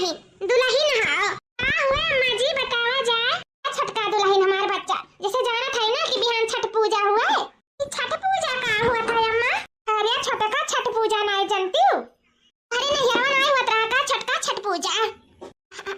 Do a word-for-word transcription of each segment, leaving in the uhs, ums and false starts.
दुलहिन हौ। का हुआ अम्मा जी, बतावा जाए। छोटका दुलहिन हमार बच्चा, जैसे जानत है ना कि बिहान छठ पूजा हुआ है। ई छठ पूजा का हुआ था अम्मा? अरे छोटका, छठ पूजा नाई जनतिउ? अरे नैहरवा नाई होत रहा का छोटका छठ पूजा?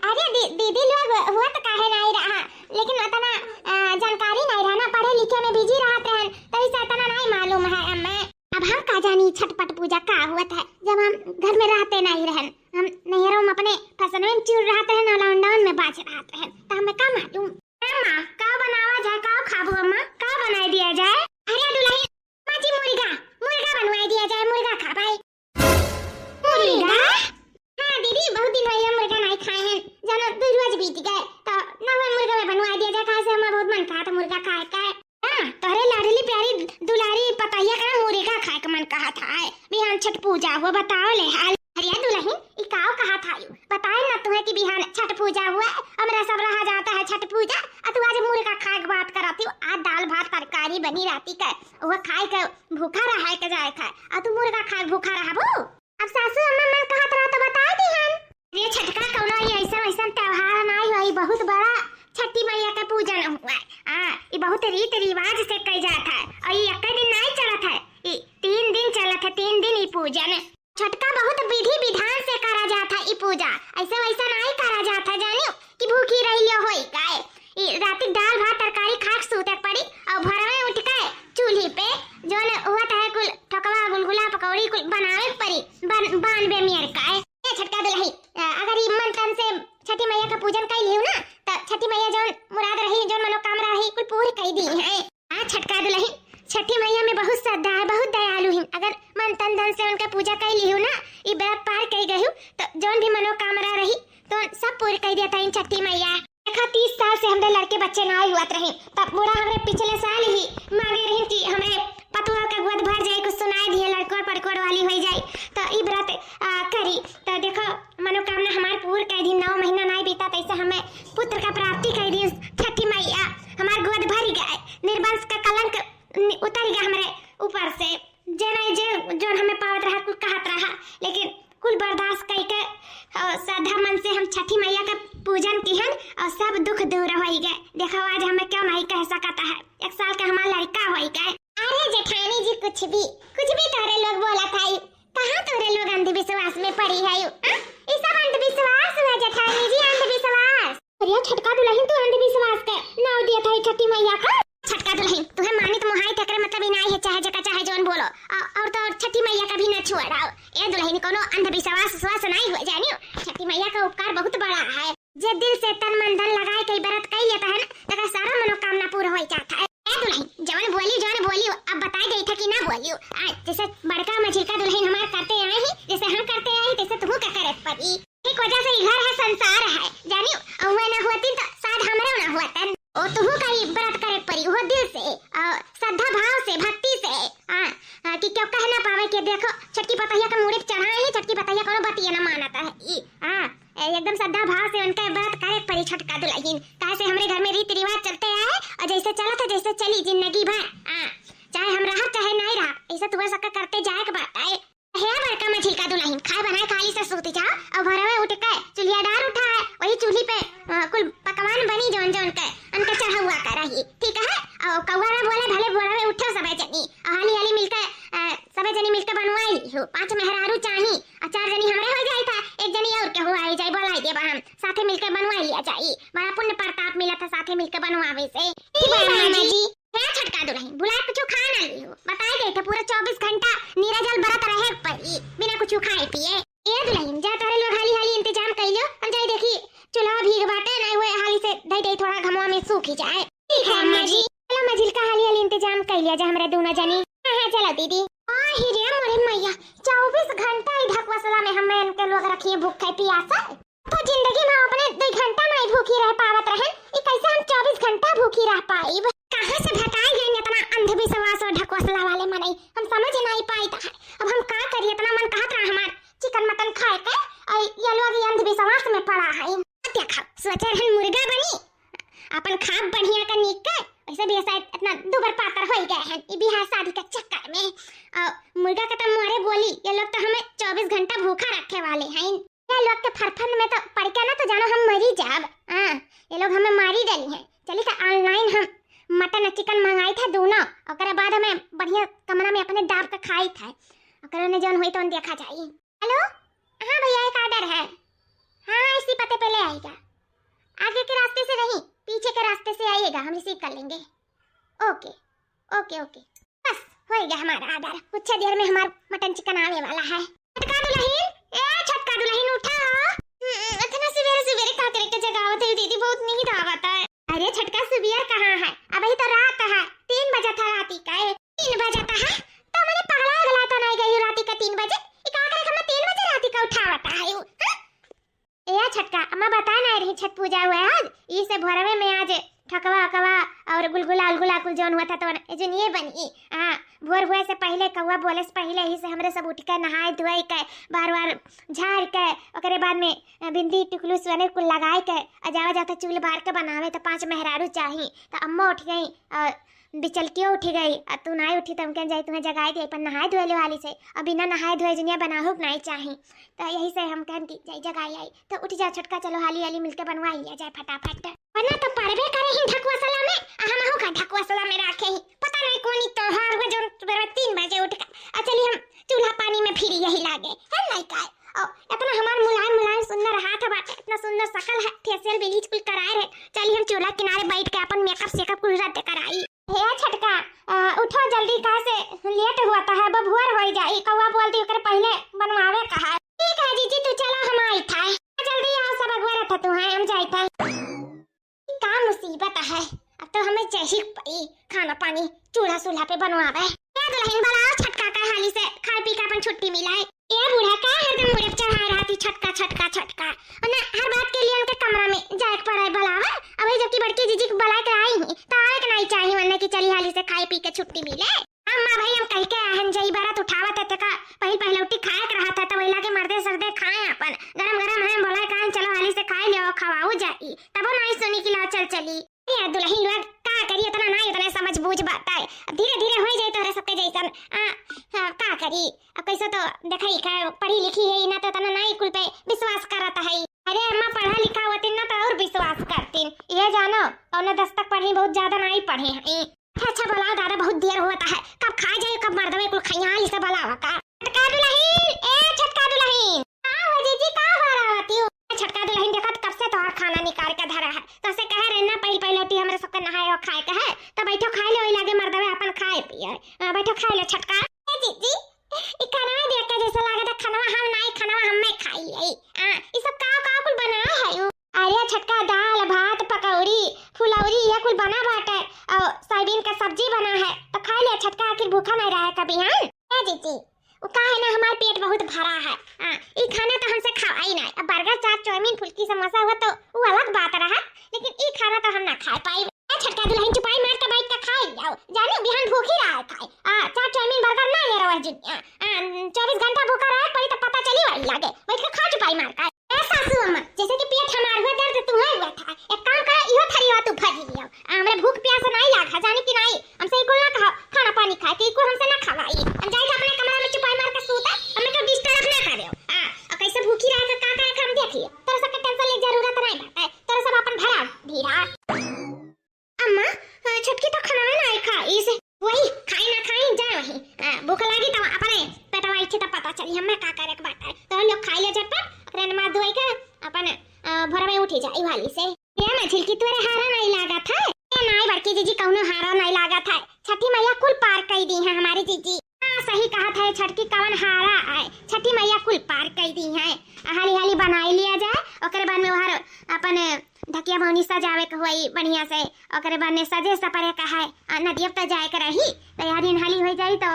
अरे दी-, दीदी लोग हुआ तो काहे नाई रहा, लेकिन उतना, अ, जानकारी नाई रहा ना, पढ़े लिखे में बिजी रहत रहन, तभी से उतना नाई मालूम है अम्मा। अब हम का जानी छठ पट पूजा का हुआ था, जब हम घर में रहते नाई रहन। हम नैहरों में अपने फसलों में चूर रहत रहन, लॉकडाउन में बाज रहत रहन, तो हमें का मालूम। अम्मा, का बनावा जाए, का खाबू अम्मा, का बनाई दिया जाए? अरे दुलहिन, अम्मा जी मुर्गा, मुर्गा बनवाई दिया जाए, मुर्गा खाबै। मुर्गा? हाँ दीदी, बहुत दिन होई हम मुर्गा नाई खाए हैं, जानो दू रोज बीत गए, तो ना हुआ मुर्गा में बनवाई दिया जाए, काहे से हमार बहुत मन कहा था मुर्गा खाए का। हाँ, तोहरे लाडली प्यारी दुलारी पतोहिया का ना मुर्गा खाए का मन कहा था। आए, बिहान छठ पूजा हुआ, बताओ ले हाल। अरे दुलहिन, ई काव कहा था यू? बताए ना तुम्हें कि बिहान छठ पूजा हुआ, हमरा सब रहा जाता है छठ पूजा, और तू आज मुर्गा खाए के बात करती हो। आज दाल भात तरकारी बनी रहती का, वो खाए के भूखा रहे के जाए खाए, और तू मुर्गा खाए के भूखा रहबू? अब सासू अम्मा मन कहत रहा तो बताए दिहन। ये छठका कौनो ये ऐसा वैसा त्योहार नाई है, बहुत बड़ा छठी मैया के पूजन हुआ है। आ, ये बहुत रीत रिवाज से कई जात है, और ये एक दिन नाई चलत है, ये तीन दिन चलत है, तीन दिन ये पूजन। छठका बहुत विधि विधान से करा जात है ई पूजा। ऐसे वैसे नाई करा जात है, जानियो कि भूखी रही लियो होई गाय। ई राती दाल भात तरकारी खा के सूते के पड़ी और भोरवे उठ के चूल्ही पे जौन हुआ तहे कुल ठोकवा गुलगुला पकौड़ी कुल बनावे के पड़ी। बन-, बानवे मियर का। ए छठका दुलही, अ, अगर ई मन तन से छठी मैया का पूजन कर लियो ना, त छठी मैया जौन मुराद रही, जौन मनोकामना रही, कुल पूरी कर दी है। हाँ छठका दुलही, छठी मैया में बहुत श्रद्धा है, बहुत दयालु है। अगर मन तन धन से उनका पूजा कर लिहू ना, ई व्रत पार कर गहू, तो जौन भी मनोकामना रही, तो सब पूरी कर देता है छठी मैया। देखा, तीस साल से हमरे लड़के बच्चे ना हुआ रहे, तब बूढ़ा हमरे पिछले साल ही मांगे रही कि हमरे पतुआ का गोद भर जाए, कुछ सुनाए दिए, लड़कोर पड़कोर वाली हो जाए, तो ई व्रत, आ, करी। तो देखो, मनोकामना हमार पूर कर दी, नौ महीना नाई बीता, तैसे हमें पुत्र का प्राप्ति कर दी छठी मैया, हमार गोद भर गए, निर्वंश का कलंक नि-, उतर गया हमरे ऊपर से। जे नहीं जे जौन हमें पावत रहा, कुल कहत रहा, लेकिन कुल बर्दाश्त करके और श्रद्धा मन से हम छठी मैया का पूजन किहन और सब दुख दूर हो गए। देखो आज हमें क्यों नहीं कह सकता है, एक साल का हमारा लड़का हो गए। अरे जेठानी जी, कुछ भी, कुछ भी तोहरे लोग बोला था, कहाँ तोहरे लोग अंधविश्वास में पड़ी है? आ? ई सब अंधविश्वास हुआ जेठानी जी, अंधविश्वास। अरे छठका दुलहिन, तू अंधविश्वास के नाव दिया था छठी मैया का। छठका दुलहिन, तुहे मानित मोहाई तेकरे मतलब ई नाई है, चाहे जका चाहे जौन बोलो। आ, और तो और छठी मैया का भी ना छुआ रहो। ए दुलहिन, कोनो अंधविश्वास विश्वास नाई हुआ जानियो। छठी मैया का उपकार बहुत बड़ा है। जे दिल से तन मन धन लगाए के ई व्रत कई लेता है ना, तकर सारा मनोकामना पूरा हो जाता है। ए दुलहिन, जवन बोली, जवन बोली, अब बताई गई था कि ना बोली। आ, जैसे बड़का मझिलका दुलहिन हमार करते आए ही, जैसे हम करते आए ही, तैसे तुहू का करे पड़ी। एक वजह से ई घर है, संसार है, जानियो, और वह ना होती तो शायद हमरे ना होतन। ओ तुहू का ई व्रत करे पड़ी, वो दिल से, और श्रद्धा भाव से, भक्ति से, आ, आ, कि क्यों कह ना पावे कि देखो, छटकी पतहिया का मूड़ी पे चढ़ाए ही, छटकी पतहिया कोनो बतिया ना मानत है। ई, आ, ए, एकदम श्रद्धा भाव से उनका व्रत करे पड़ी छठका दुलहिन, काहे से हमरे घर में रीति रिवाज चलते आए और जैसे चलत है, जैसे चली जिंदगी भर। आ, चाहे हम रहा, चाहे नहीं रहा, ऐसे तुहरे सबका करते जाए के बात है। हे बड़का मझिलका दुलहिन, खाए बनाए खाली से सूती जाओ और भोरवे उठ के चूल्हिया डार उठा है, वही चूल्ही पे, अ, कुल पकवान बनी जौन जौन के, उनके चढ़ौआ का रही, ठीक है? और कौआ ना बोले, भले भोरवे उठो सबे जनी, और हाली हाली मिलके, अ, सबे जनी मिलके बनवाई लिहो। पांच मेहरारू चाही, और चार जनी हमरे हो जाई था, एक जनी और के हो आई जाई, बोलाई देबा हम, साथे मिलके बनवाई लिया जाई। बड़ा पुण्य प्रताप मिला था साथे मिलके बनवावे से। ठीक बा अम्मा जी। हे छटका दुलहिन, बुलाए कुछ खा ना लिहो, बताई गई था पूरा चौबीस घंटा निर्जल व्रत रहे के पड़ी, बिना कुछ खाए पिए। ए दुलहिन, जा तोहरे लोग हाली हाली इंतजाम कर लो, हम जाई देखी चूल्हा भीग बाटे, नहीं हुए हाली से दे दे, थोड़ा घमवा में सूख ही जाए। ठीक है अम्मा जी। चलो मझिलका, हाली हाली इंतजाम कर लिया जा हमरे दोनों जनी। हाँ, हाँ, चलो दीदी। आ ही रे मोरे मैया, चौबीस घंटा ई ढकवसला में हमें इनके लोग रखिए भूखे पियासे। तो जिंदगी में अपने दो घंटा नहीं भूखी रह पावत रहन, ई कैसे हम चौबीस घंटा भूखी रह पाइब? कहाँ से भेटाई गई इतना अंधविश्वास और ढकवसला वाले मनई, हम समझ नहीं पाइत है। अब हम का करी, इतना मन कहत रहा हमार चिकन मटन खाए के, और ये लोग ये अंधविश्वास में पड़ा है। देखा, सोचे रहन मुर्गा बनी, अपन खाब बढ़िया का नीक के, वैसे भी ऐसा इतना दुबर पातर हो ही गए हैं, ये बियाह शादी के चक्कर में। और मुर्गा का तो मारे गोली, ये लोग तो हमें चौबीस घंटा भूखा रखे वाले हैं। ये लोग के फरफन में तो पड़ के ना तो जानो हम मरी जाब। हाँ, ये लोग हमें मारी डली हैं। चली तो online हम मटन और चिकन मंगाई था दोनों, ओकरे बाद हमें बढ़िया कमरा में अपने दाब के खाई था, ओकरे ने जौन होई तो देखा जाई। हेलो, हाँ भैया, एक ऑर्डर है। हाँ हाँ, इसी पते पे ले आइएगा। आगे के रास्ते से नहीं, पीछे के रास्ते से आइएगा, हम रिसीव कर लेंगे। ओके, ओके, ओके। बस, हो गया हमारा ऑर्डर। कुछ देर में हमारा मटन चिकन आने वाला है। छोटका दुलहिन, ए छोटका दुलहिन, उठा हो। हम्म, इतना सुबेरे सुबेरे का करे के जगावत है दीदी, बहुत नींद आवत है। अरे छोटका, सुबेर कहाँ है, अबही तो रात है, तीन बजत है राती का। ए, तीन बजत है, तो मैंने पगला गला तो नहीं गई राती का तीन बजे? ई का करे हमें तीन बजे राती का उठावत है, हाँ? ए छोटका, अम्मा बताए ना रही छठ पूजा हुआ है आज, ई से भोरवे में आज ठकवा अकवा और गुलगुला उलगुला कुल जौन हुआ था तो ए जो नहीं बनी। हाँ, भोर हुए से पहले, कौआ बोले से पहले ही से हमरे सब उठ के नहाए धोए के, बार बार झाड़ के, ओकरे बाद में बिंदी टिकुलू सुअने कुल लगाए के, आ जावा जाता चूल्ह बार के बनावे तो पाँच मेहरारू चाही। तो अम्मा उठ गई और बिचलकियो उठी गई, आ तू नाई उठी, तब के जाई तुम्हें जगाई दे, पर नहाए धोए ले वाली से, और बिना नहाए धोए जुनिया बनाहू के नाई चाही। तो यही से हम कहन कि जाई जगाई आई। तो उठ जा छोटका, चलो हाली हाली मिलके बनवा लिया जाए फटाफट, वरना तो पड़बे करे ही ढकुआ सला में, आ हमहू का ढकुआ सला में राखे ही। पता नहीं कौन ही त्योहार हुआ जो सुबह तीन बजे उठ के, आ चली हम चूल्हा पानी में फिरी यही लागे, है नहीं काय? और इतना हमार मुलायम मुलायम सुंदर हाथ बाटे, इतना सुंदर शकल है, फेशियल ब्लीच कुल कराए रहे, चली हम चूल्हा किनारे बैठ के अपन मेकअप सेकअप कुल रद्द कराई। हे छोटका, अ, उठो जल्दी, काहे से लेट हुआ तो है, बबुअर होई जाई, कौआ बोल दी ओकरे पहले बनवावे का है। ठीक है जीजी, तू चला, हम आई था। जल्दी आओ, सब अगुआ रहता तू है, हम जाई था। ई का मुसीबत है, अब तो हमें जही पड़ी खाना पानी चूल्हा सूल्हा पे बनवावे। ए दुलहिन, बुलाओ छोटका का हाली से, खाए पी के अपन छुट्टी मिलाए। ए बूढ़ा, का हरदम मुड़े चढ़ाए रहती, छोटका, छोटका, छोटका? और ना, हर बात के लिए उनके कमरा में जाए के पड़े, बुलावा। अबही जबकि बड़की जीजी के बुलाए के आई ही, तो आवे के नहीं चाहिए, वरना कि चली हाली से खाए पी के छुट्टी मिले। अम्मा भाई, हम कह के आहन जई बरत उठावत है, तेका पहिल पहिलौटी खाए के रहत है, तो वही लागे मर्दे सर्दे खाए अपन। गरम गरम है, बोला कान चलो हाली से खाए ले, खवाऊ जाई। तबो नहीं सुनी कि ला चल चली। ए दुलहिन लोग, का करी, इतना नाई, उतना समझ बूझ बात है। धीरे धीरे होई जाई तोहरे सबके जैसन। आ, हाँ, का करी? अब कैसे तो देखई का पढ़ी लिखी है, ना तो इतना नाई कुल पे विश्वास करत है। अरे अम्मा, पढ़ा लिखा होती ना तो और विश्वास करतीन। ये जानो, कौनो दस तक पढ़ी, बहुत ज्यादा नाई पढ़े हैं। अच्छा, अच्छा, बोलाओ दादा, बहुत देर होता है, कब खाए जाए, कब मर्दवे कुल खइया, इसे बोलावा का। छोटका दुलहिन, ए छोटका दुलहिन। का हो जीजी, का हो रहा होती हो? ए छोटका दुलहिन, देखत कब से तोहार खाना निकाल के धरा है, तो से कह रहे ना, पहले पहले उठी हमरे सबके नहाए और खाए के है, तो बैठो खाए ले, वही लागे मर्दवे अपन खाए पिए। हाँ, बैठो खाए ले छोटका। ए जीजी, ई खाना देख के जैसे लागत है खाना हम नाई, खाना हम में खाई ले। आ, ई सब का का कुल बनाए है यू? अरे छोटका, दाल, भात, पकौड़ी, फुलौरी, ये कुल बना बाटे, और सोयाबीन का सब्जी बना है, तो खाए ले छोटका, आखिर भूखा नहीं रहा है कभी, हाँ? ए जीजी, वो का है ना, हमार पेट बहुत भरा है। हाँ, ई खाना तो हमसे खावा ही नहीं। अब बर्गर, चाट, चाउमीन, फुल्की, समोसा हुआ तो वो अलग बात रहा, लेकिन ई खाना तो हम ना खा पाई। ए छोटका दुलहिन, चुपाई मार के बैठ के खाई जाओ, जाने बिहान भूखी रहा है खाए। आ, चाट, चाउमीन, बर्गर ना ये रहो जिन, आ, आ, चौबीस घंटा भूखा रहे पड़ी तो पता चली वही लागे, बैठ के खा चुपाई मार के। ए सासू अम्मा, जैसे कि पेट हमार हुआ दर्द तुम्हें हुआ था, एक काम करो, इहो थरिया तू भर लियो। आ, हमरे भूख प्यास नहीं लाग है, जाने कि नहीं, हमसे ई कुल ना कहा, खाना पानी खाए के ई कुल हमसे ना खवाई। हम जाए अपने कमरा में चुपाई मार के सूते, हमें क्यों डिस्टर्ब ना करे। आ, और कैसे भूखी रहे तो का करे हम देखिए, तोरा सबके टेंशन ले जरूरत नहीं बाटे, तोरा सब अपन भरा भीरा। अम्मा, आ, छोटकी तो खाना ना खाई से, वही खाई ना खाई जाए वही। आ, भूख लागी तो अपने पेटवा इच्छे तो पता चली हमें का करे के बाटे। तो लोग खाई ले झटपट, ओकरे नमाज धोई के अपन, आ, भोर में उठी जाई वाली से। ए मझिलकी, तोरे हारा नहीं लागत है? ए नाई बड़की जीजी, कौनो हारा नहीं लागत है। छठी मैया कुल पार कई दी है हमारी जीजी। हाँ, सही कहत है छोटकी, कवन हारा आए, छठी मैया कुल पार कई दी है। हाली हाली बनाई लिया जाए, ओकरे बाद में वहर अपन ढकिया बौनी सजावे के होई बढ़िया से, ओकरे बाद में सजे सपरे का है, आ, नदिया पे जाए के रही, तैयारी हाली हो जाई तो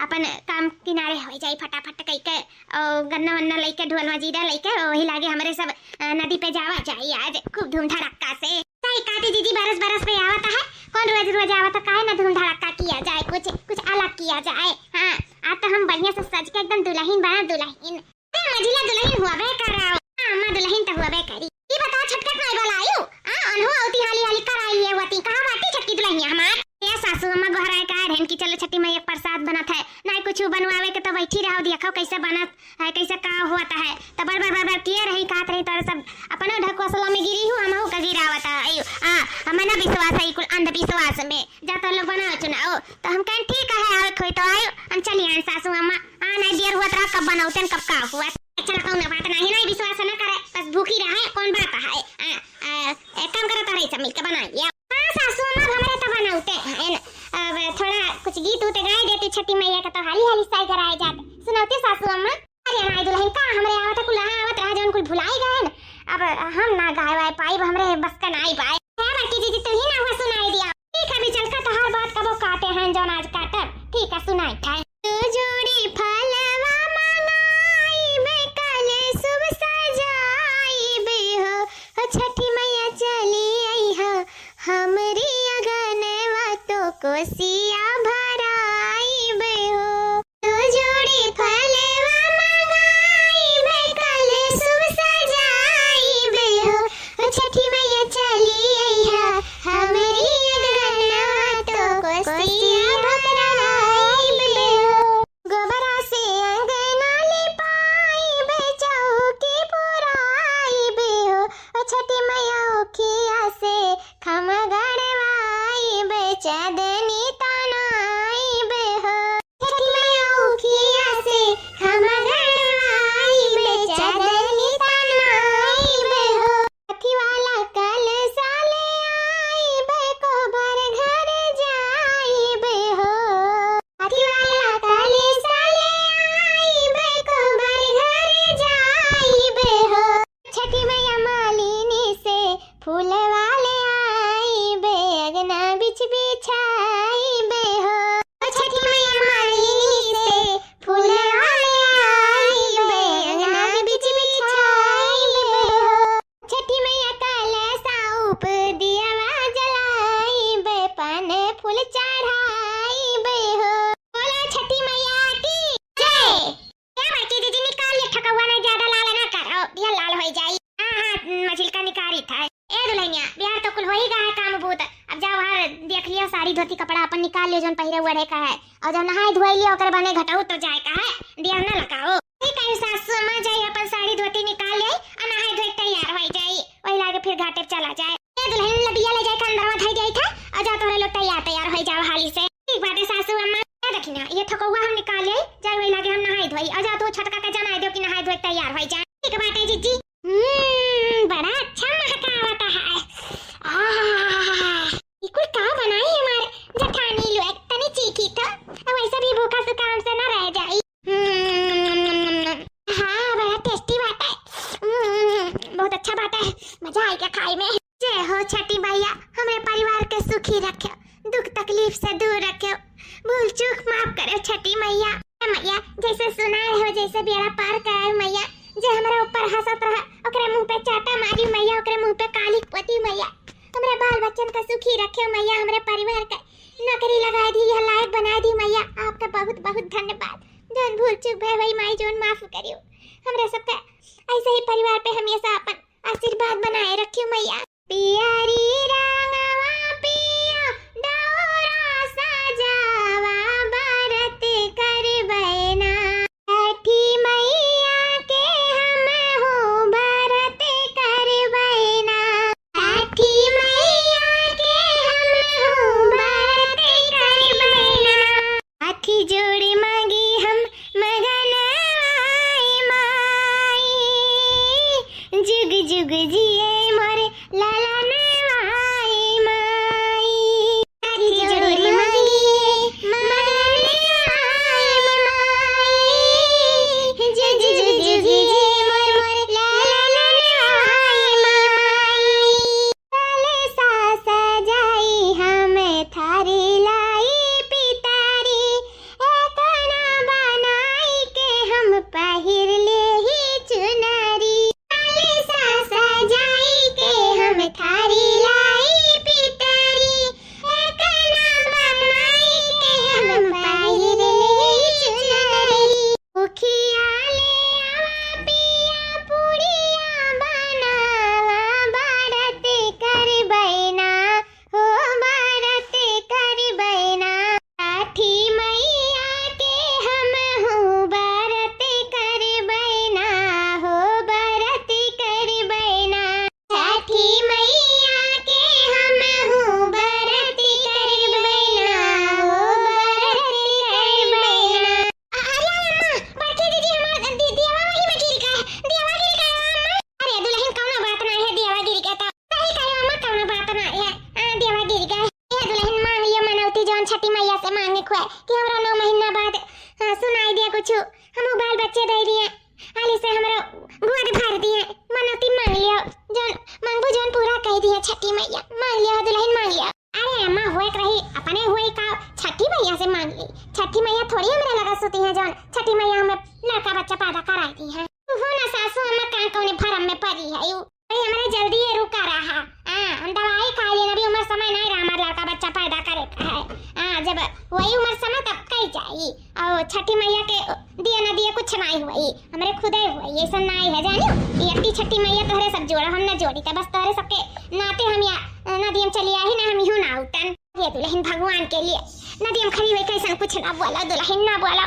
अपन काम किनारे हो जाई फटाफट कई के, और गन्ना वन्ना लेके, ढोल मजीरा लेके, वही लागे हमरे सब, आ, नदी पे जावा जाई आज खूब धूम धड़क्का से। सही कहती जीजी, बरस बरस पे आवत है, कौन रोज रोज आवत है, काहे ना धूम धड़क्का किया जाए, कुछ कुछ अलग किया जाए। हाँ, आज तो हम बढ़िया से सज के एकदम दुलहिन बना दुलहिन। ए, मझिला दुलहिन हुआ बे कराओ। हाँ, अम्मा दुलहिन तो हुआ बे करी। ई बताओ, छटकत नहीं बलायु? आ, अनहु औती हाली हाली कराई लिए हुआ ती। कहाँ बाटी छटकी दुलहिया हमार? ए सासू अम्मा गोहराए का रहन कि चलो छठी मैया के प्रसाद बनत है। नहीं कुछ बनवावे के तो बैठी रहो, देखो कैसे बनत है, कैसे का होता है। तो बर बर बर बर किए रही, कहत रही तोरे सब अपनो ढकुआ सला में गिरी हूँ, हमहू का गिरावत है। आयो, आ, हमें ना विश्वास है कुल अंधविश्वास में। जा तो लोग बनाओ चुनाओ। तो हम कहें ठीक है, आवे कोई तो आयो, हम चली आए सासू अम्मा। आ, नहीं दियर हुआ तो कब बनाओ तेन कब का हुआ। अच्छा, कौन बात नहीं, नहीं विश्वास ना करे, बस भूखी रहे, कौन बात है। आ, आ, एक काम करो, तारे सब मिलके बनाई लिया। हाँ सासू अम्मा, अब हमरे तो बनाउते हैं। अब थोड़ा कुछ गीत उत गाए देती छठी मैया का, तो हाली हाली साई कराए जाते। सुनाउती सासू अम्मा। अरे माई दुल्हन का हमरे आवत कुल्हा आवत रहा, जौन कुल भुलाई गए न। अब हम ना गाए वाए पाइब, हमरे बस का नाई बाए। है बड़की दीदी, तू ही ना हुआ सुनाई दिया। ठीक है, अभी चल का तोहार बात कबो काटे हैं, जौन आज काटब। ठीक है, सुनाई है। दो जोड़ी फलवा मंगाइब, कलशुप सजाइब हो, हो छठी मैया चली अइहा, हमरी अगनवा तो कोसिया भराइब हो। दो जोड़ी फलवा मंगाइब, कलशुप सजाइब हो, हो छठी मैया चली अइहा, हमरी अगनवा तो कोसिया भराइब हो। गोबरा से अंगना लिपाइब, चौकी पुराइब हो, ओ छठी मैया उखिया से खमा गड़वाइब, चांदनी तनाइब हो। छठी मैया उखिया से खमा गड़वाइब, चांदनी तनाइब हो। हाथी वाला कलशा ले आइब, कोबर घर जाइब हो। हाथी वाला कलशा ले आइब, कोबर घर जाइब हो। छठी मैया मालिनी से फूलवा ले आइब, अंगना बिच बिछाइब हो। छठी मैया मालिनी से फूलवा ले आइब, अंगना बिच बिछाइब हो। छठी मैया कलशा उप दियवा जलाइब, पान फूल चढ़ाइब हो। बोला छठी मैया की जय। क्या बड़की दीदी, निकाल ले ठकौआ, नहीं ज्यादा लाल ना करो, दिया लाल होई जाई। हाँ, हाँ, मझिलका निकारी था। ए दुल्हनिया, बिहार तो कुल होई गा है काम बूत। अब जाओ, हर देख लियो, साड़ी धोती कपड़ा अपन निकाल लियो, जौन पहिरे ओढ़े का है। और जब नहाए धोए लियो, ओकरे बने घटऊ तो जाए का है, दिया ना लगाओ। ठीक है सासू अम्मा, जाई अपन साड़ी धोती निकाल ले, और नहाए धोए तैयार होई जाई, वही लागे फिर घाटे चला जाए। ए दुल्हन, लदिया ले जाए के अंदरवा धई जाई था, और जा तोहरे लोग तैयार, तैयार होई जाओ हाली से। ठीक बाटे सासू अम्मा। ए दखिना, ये ठकौआ हम निकाल ले, जाए वही लागे हम नहाए धोई, और जा तू छोटका के जनाए दो कि नहाए धोए तैयार होई जाए। ठीक बाटे जीजी। हम्म, बड़ा अच्छा महकावत है। आह, ई कुल का बनाई हमार जेठानी लोग, तनी चीखी तो, अब वैसे भी भूखा सूखा हमसे ना रह जाई। हम्म, हाँ, बड़ा tasty बात है। हम्म, बहुत अच्छा बात है, मजा आइगा खाए में। जय हो छठी मैया, हमरे परिवार के सुखी रख्यो, दुख तकलीफ से दूर रख्यो, भूल चूक माफ करो छठी मैया। हे मैया, जैसे सुनाए हो, जैसे बेड़ा पार कराए मैया, जे हमरा ऊपर हंसत रहा, ओकरे मुंह पे चाटा मारी मैया, ओकरे मुंह पे कालिख पोती मैया, हमरा बाल बच्चन का सुखी रख्यो मैया, हमरे परिवार का नौकरी लगाए दी, यह लायक बनाए दी मैया, आपका बहुत बहुत धन्यवाद। जौन भूल चूक भय हुई माई, जौन माफ करियो, हमरा सबका ऐसे ही परिवार पे हमेशा अपन आशीर्वाद बनाए रखियो मैया। पियरी रंगवा पिया दौरा सजावा, बरत करबै ना। छठी मैया के हम हो बरत करबै ना। छठी मैया के हम हो बरत करबै ना। हाथी जोड़ी मांगी हम मगनवा ए माई, जुग जुग जिए मोर ललनवा ए माई। हाथी जोड़ी मांगी मगनवा ए माई, जुग जुग जिए मोर ललनवा ए माई। कलसा सजाई हम थारी लाई पितारी, एतना बनाई के हम पहिर लेही चुनरी। कलसा सजाई के हम कि हमरा नौ महीना बाद, हाँ, सुनाई दिया कुछ, हम बाल बच्चे दे दिए, हाली से हमरा गोद भर दिए, मनौती मांग लियो, जौन मांगबू जौन पूरा कह दिए छठी मैया, मांग लियो दुल्हन मांग लियो। अरे अम्मा, होए के रही अपने होए का छठी मैया से मांग ली, छठी मैया थोड़ी हमरा लगा सुती है जौन छठी मैया हमें लड़का बच्चा पैदा कराई दी है। तू हो ना सासू अम्मा का कौने भरम में पड़ी है यू। अरे, हमरे जल्दी ये रुका रहा। हाँ, हम दवाई खा लिए, अभी उम्र समय नहीं रहा हमारा लड़का बच्चा पैदा करे का है। हाँ, जब वही उम्र समय तब कही जाई। और छठी मैया के दिया ना दिया कुछ नहीं हुई, हमरे खुदे हुई, ऐसा नहीं है जानियो। ये अक्की छठी मैया तोहरे सब जोड़ा, हम ना जोड़ी, तो बस तोहरे सबके नाते हम या नदी हम चली आई ना, हम यूं ना उतन। ये दुल्हन भगवान के लिए नदी हम खड़ी हुई, कैसन कुछ ना बोला, दुल्हन ना बोला।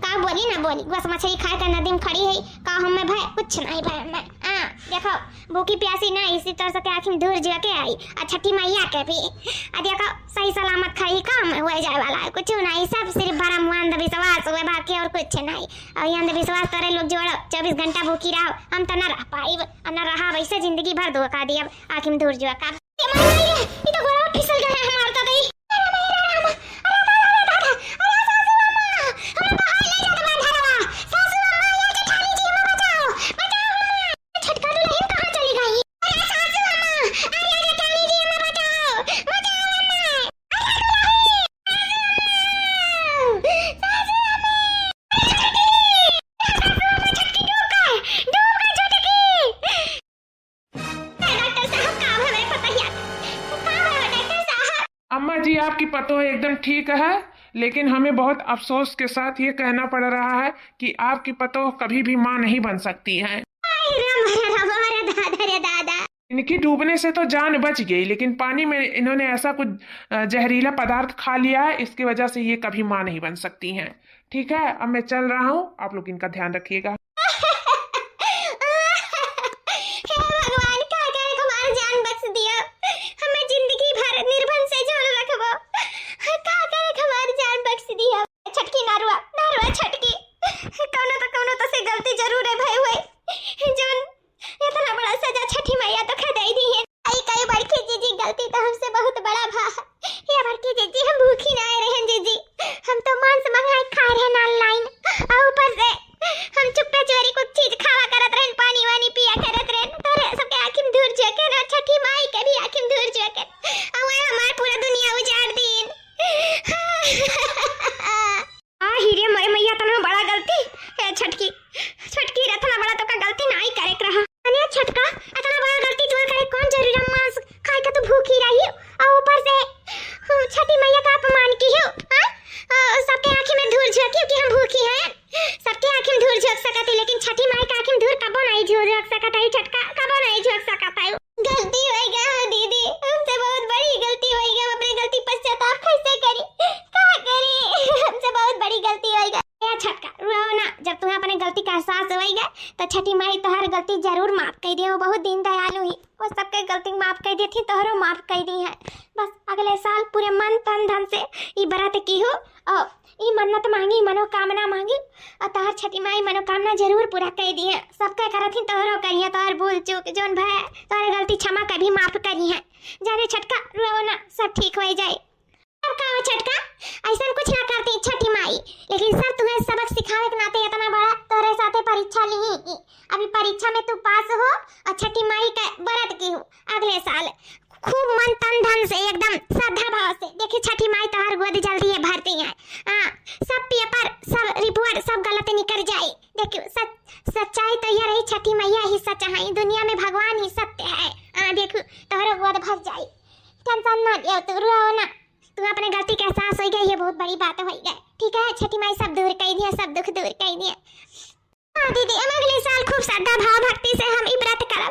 का बोली ना बोली, बस मछली खाए का नदी में खड़ी है, का हमें भय, कुछ नहीं भय हमें। हाँ, देखो, भूखी प्यासी ना, इसी तरह से के आँखी में धूर जुआ के आई, आ छठी मैया के भी। आ देखो, सही सलामत खाई काम हो जाए वाला है, कुछ नहीं, सब सिर्फ भरम हुआ, अंधविश्वास हुए, बाकी और कुछ नहीं। और ये अंधविश्वास तोरे लोग जोड़ो, चौबीस घंटा भूखी रहो, हम तो न रह पाइब, आ न रहा वैसे जिंदगी भर धोखा दियब, आँखी में धूर जुआ का। ए माई, माई रे, ई तो गोड़वा फिसल गए हमार दादा ई। अरे माई रे राम, अरे दादा रे दादा, अरे सासू अम्मा, हमरा बाहर ले जात बा घरवा। सासू अम्मा, ये जेठानी जी, हमें बचाओ, बचाओ अम्मा। छटका दुल्हन कहाँ चली गई? अरे सासू अम्मा, अरे जेठानी जी, हमें बचाओ, बचाओ अम्मा। अरे दुल्हन, सासू अम्मा, सासू अम्मा, अरे छटकी, सासू अम्मा, छटकी डूब गए, डूब गए छटकी। डॉक्टर साहब, का भवे पतोहिया? का भवे डॉक्टर साहब? अम्मा जी, आपकी पतोह एकदम ठीक है, लेकिन हमें बहुत अफसोस के साथ ये कहना पड़ रहा है कि आपकी पतोह कभी भी माँ नहीं बन सकती हैं। अरे राम, अरे राम, अरे दादा, अरे दादा। इनकी डूबने से तो जान बच गई, लेकिन पानी में इन्होंने ऐसा कुछ, अ, जहरीला पदार्थ खा लिया है, इसकी वजह से ये कभी माँ नहीं बन सकती हैं। ठीक है, अब मैं चल रहा हूँ, आप लोग इनका ध्यान रखिएगा। हे भगवान, का करे हमार जान बख्श दिया, हमें जिंदगी भर निर्बन से जोड़ रखबो। का करे हमार जान बख्श दिया। छटकी नरुआ, नरुआ छटकी, कौनो तो, कौनो तो से गलती जरूर है भाई हुई, जौन इतना बड़ा सजा छठी मैया तो खा दे दी है। आई कई बड़की जीजी, गलती तो हमसे बहुत बड़ा भा। ये बड़की जीजी, हम भूखी ना आए रहन जीजी, हम तो मांस मंगाई खा रहन online, और ऊपर से हम चुप्पे चोरी कुछ चीज खावा करत रहन, पानी वानी पिया करत रहन। तोरे सबके आँखी में धूर झोंके ना, छठी माई के भी आँखी में धूर झोंके, और हमार पूरा दुनिया उजाड़ दीन। आ ही रे मोरे मैया, इतना बड़ा गलती। ए छटकी, छटकी रे, इतना बड़ा तो का गलती नाई करे के रहा। अने छटका, इतना बड़ा गलती तू करे, कौन जरूरी मांस खाए के तू भूखी रही, और ऊपर से, हम्म, छठी मैया का अपमान की हो, हाँ? आ, सबके आँखी में धूर झोंकी कि हम भूखी हैं, सबके आँखी में धूर झोंक सकत है, लेकिन छठी माई का आँखी में धूर कबो नहीं झो-, झोंक सकत है छटका, कबो नहीं झोंक सकत है। गलती हो गया हो दीदी, हमसे बहुत बड़ी गलती हो गया, हम अपने गलती पश्चाताप कैसे करी, का करी, हमसे बहुत बड़ी गलती हो गया। ए छटका, रो ना, जब तुम्हें अपने गलती का एहसास हो गया, तो छठी माई तोहर गलती जरूर माफ कर दे, वो बहुत दीन दयालु ही, वो सबके गलती माफ कर देती, तोहरो माफ कर दी है। बस अगले साल पूरे मन तन धन से ई व्रत की हो, और ई मन्नत मांगी, मनोकामना मांगी, और तोहर छठी माई मनोकामना जरूर पूरा कर दी है। सबके करत ही तोहरो करिए, तोहर भूल चूक जोन भय, तोहर गलती क्षमा कभी माफ करी है। जाने छटका, रो ना, सब ठीक हो जाए। अब का हो छटका, ऐसन कुछ ना करती छठी माई, लेकिन सब तुम्हें सबक सिखावे के नाते इतना बड़ा तोहरे साथे परीक्षा ली। अभी परीक्षा में तू पास हो और छठी माई का व्रत की हो, अगले साल खूब मन तन धन से एकदम श्रद्धा भाव से देखी छठी माई तोहर गोद जल्दी ये भरती है। हाँ, सब पेपर, सब रिपोर्ट, सब गलत निकल जाए। देखियो, सच, सच्चाई तो यह रही, छठी मैया ही सच है, दुनिया में भगवान ही सत्य है। हाँ, देखो, तोहरो गोद भर जाए, टेंशन ना लियो, तू रो ना, तू अपने गलती के एहसास हो गया, ये बहुत बड़ी बात हो गई। ठीक है, छठी माई सब दूर कर दिया, सब दुख दूर कर दिया। हाँ दीदी, हम अगले साल खूब श्रद्धा भाव भक्ति से हम ई व्रत करब।